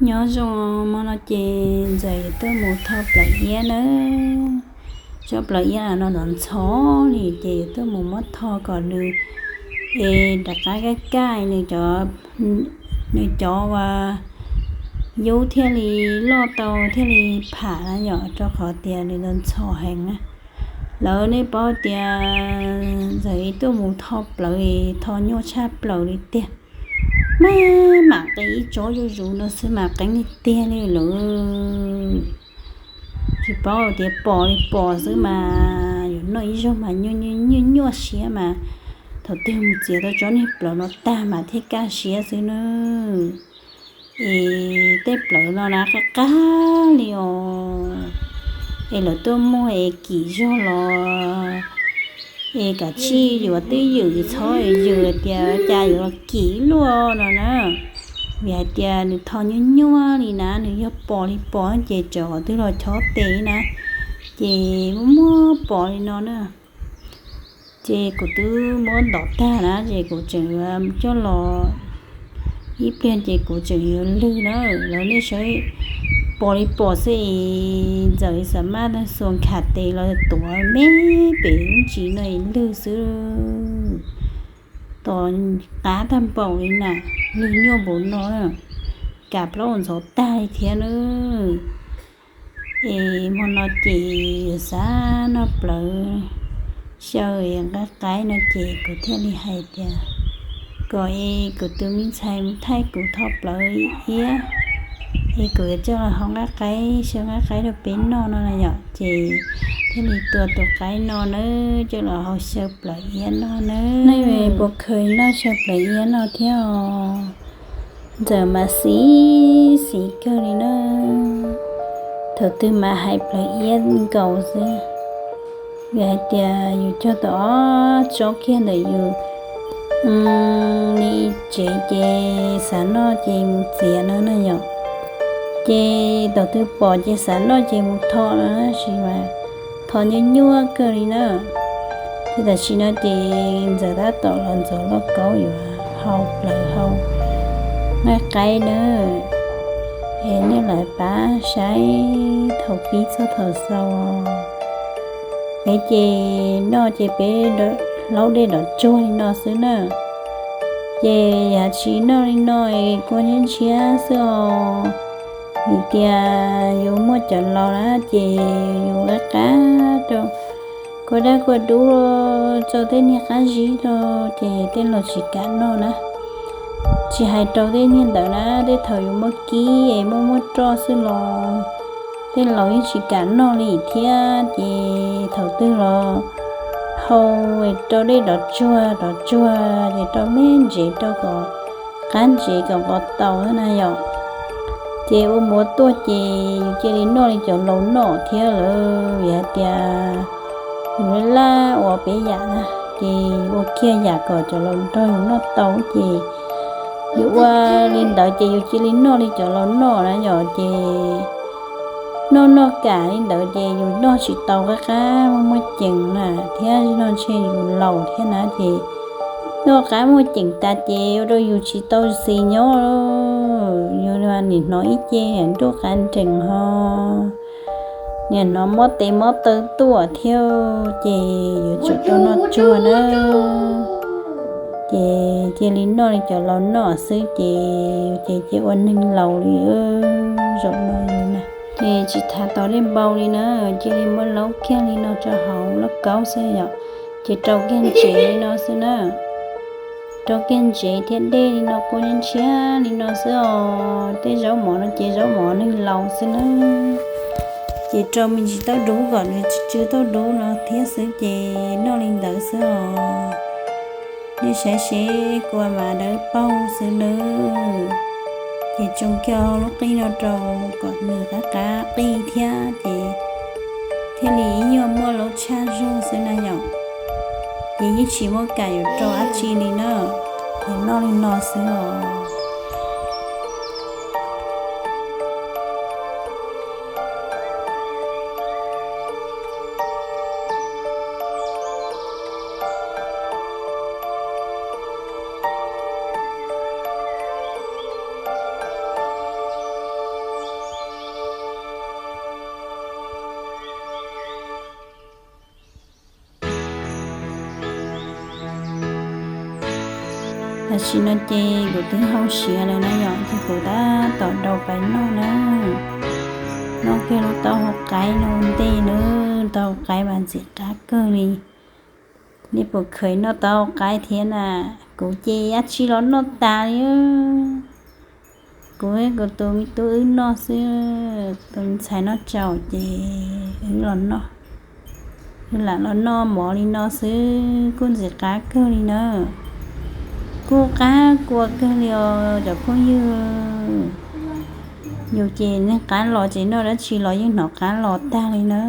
Nyob zoo, hmo no ces Ntxawm yuav tuaj mus tho plawv iab nawb. Tsob plawv iab no ntxhov ntxhov li ces yuav tuaj mus muab tho kom nws es rov qab kaj kaj nws cov, nws cov uas yub thiaj li loj tau thiaj li pham na yom, rau qhov tias nws ntxhov ntxhov heev na. Lawv nej paub tias Ntxawm tuaj mus tho plawv es tho nyuaj tshaj plaws li tiag. Mas mam qeeb ib tsob zuj zus no xwb mas qeeb tiag tiag li lawm. Tsis paub tias pom li pom xwb mas yuav noj ib zaug mas nyuaj nyuaj siab mas thaum twg mus txiav tau tsob niag plawv no tag mas thiaj kaj siab xwb na. Es tej plawv no na qab qab li os. Es lawv tuaj muag es kim zog los es kav tsij yuav twj ywm, txhob yws tias cas yuav kim luaj no na. Vim hais tias nws tho nyuaj nyuaj li na, nws yog pom li pom ces tsam qhov twg los chob tes na, ces muab muab pom li no na. Ces kuv twb muab ntov tag na ces kuv tseem coj los ib pliag ces kuv tseem yuav lwg na. Los nej saib, pom li pom xwb es Ntxawm xav maj tag xuas nkhav tes los tuav me pem lub ntsis no es lwg xwb. Tos qab tag npaum li na, lwg nyuaj npaum no na, kam plaub ntxhov tag li thiab na. Es hmo no ces xav noj plawv xyaw nqaij qaib no ces kuv thiaj li hais tias kom es kuv tus me ntxhais mus thaij kuv tho plawv iab, es kuv yuav coj los hau nqaij qaib, xyaw nqaij qaib rau peb noj no na yom. Ces thiaj li tua tus qaib no nawb, coj los hau xyaw plawv iab noj nawb. Nej puas kheev noj xyaw plawv iab no thiab os? Ntxawm mas xis xis kawg li na. Thaum twg mas hais plawv iab nkaus xwb. Vim hais tias yus cog tau ob tsob kiag ntawm yus li tsev ces xav noj ces mus txiav no na yom. Ces thaum twg pom ces xav noj ces mus tho no, tab sis mas tho nyuaj nyuaj kawg li na. Ces tam sim no ces Ntxawm tab tom los ntxuav lauj kaub yuav hau plawv hau nqaij qaib na. Es nej lawv pab saib thaum pib txog thaum xaus. Peb ces noj ces peb hlaub dej nrov tsuag li no xwb na. Ces yam tsis noj li no es kua ntshiab ntshiab xwb os. Vim tias yus muaj cov laus na ces yus qab qab rau kua daj kua dub rau tej niag qab zib rau ces tej laus tsis kam noj na. Tsis hais rau tej niag ntawd na, tej thaum yus muaj kib es muaj muaj roj xwb los tej laus yeej tsis kam noj li thiab. Ces thaum twg los hau rau dej nrov tsuag nrov tsuag ces rau me ntsev rau kom qab ntsev kom nqos taus na yom. Ces ua muav tuaj ces yus cia li noj li cov laus noj thiab lawm. Vim hais tias yus laj laj ua peb yam na, ces ua kiag yam kom cov laus nrog yus noj tau ces yus ua li ntawd ces yus cia li noj li cov laus noj na yom. Ces noj noj kam li ntawd ces yus noj tsis tau, qab qab muaj muaj ceem na, thiab no ntshe yus laus thiab na ces noj qab muaj ceem tas ces ua rau yus tsis tau xis nyob. Yus nim hnov ib ce nruj qab nrees ho nim hnov mob tes mob taw tuaj thiab ces yuav tsum tau noj tsuag na. Ces cia li noj li cov laus noj xwb ces, ces cia ua neeg laus li zaum no na. Ces tsis tham tom dej npau li na, cia li muab laub kiag li no rau hauv lauj kaub xwb yom. Ces rau kiag ntsev li no xwb na. Rau kiag ntsev thiab dej li no kua ntshiab ntshiab li no xwb os. Tej zaub mov no ces zaub mov neeg laus xwb na. Ces rau me ntsis taub dub kom nws tsw tsw taub dub no thiab xwb ces noj li ntawd xwb os. Nej saib seb kua mas dawb paug xwb nawb. Ces tsoo kiag lub qij no rau kom nws qab qab qij thiab ces thiaj li ib nyuag muaj laub tshaj zog xwb na yom. Ces yeej tsis muaj kam yuav rau dab tsi li na, ces noj li no xwb os. Tam sim no ces kuv twb hau siav lawm na yom, ces kuv tab tom rau pais noj na. Noj kiag lub taub hau qaib no ntej na, taub hau qaib mas ntxim qab kawg li. Nej puas kheev noj taub hau qaib thiab na? Kuv ces dab tsi los noj tas li. Kuv, kuv tus me tub wb noj xwb, tus me ntxhais noj tsaus ces wb los noj. Wb lam los noj mov li no xwb kuj ntxim qab kawg li na. Kuj qab kua kawg li os cov phooj ywg. Yus ces neeg qab los ces noj dab tsi los yeej hnov qab los tag li na.